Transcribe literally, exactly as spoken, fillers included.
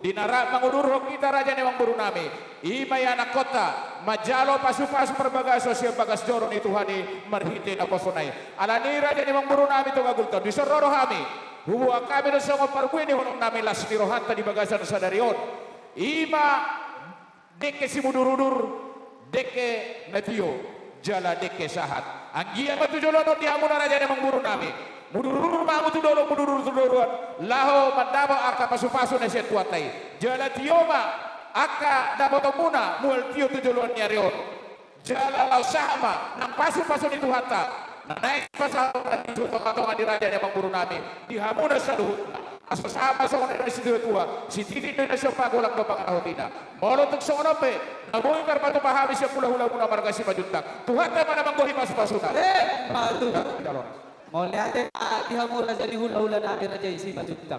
Di na rap mangudurhon hita raja ni amangboru nami, i ma ianakhonta manjalo pasupasu parbagason sian bagas joro ni Tuhan i marhite naposona i. Alani i raja ni amangboru nami, toga gultom dison ro do hami, huboan hami do songon parbue ni holong nami las ni rohanta di bagasan sadari on. I ma dengke simudurudur, dengke na tio, jala dengke sahat. Anggiat ma tu joloan on di hamuna raja ni amangboru nami, mudurudur ma hamu tu dolok, mudurudur tu toruan, laho mandapot angka pasupasu na sian Tuhanta i. Jala tio ma angka dapotonmuna mual tio tu joloan ni ari on. Jala laos sahat ma nang pasupasu ni Tuhanta na naeng sipasahaton i tu tongatonga ni raja ni amangboru nami, di hamuna saluhutna. Asa sahat ma songon nidok ni situatua: Sititi do na siompa, golanggolang do pangarahutna. Molo tung songon on pe na boi tarpatupa hami sian hulahulamuna marga Simanjuntak, Tuhanta ma na manggohi pasupasuna. Eh, ma tutu. Mauliate ma di hamu raja ni hulahula nami, raja i Simanjuntak.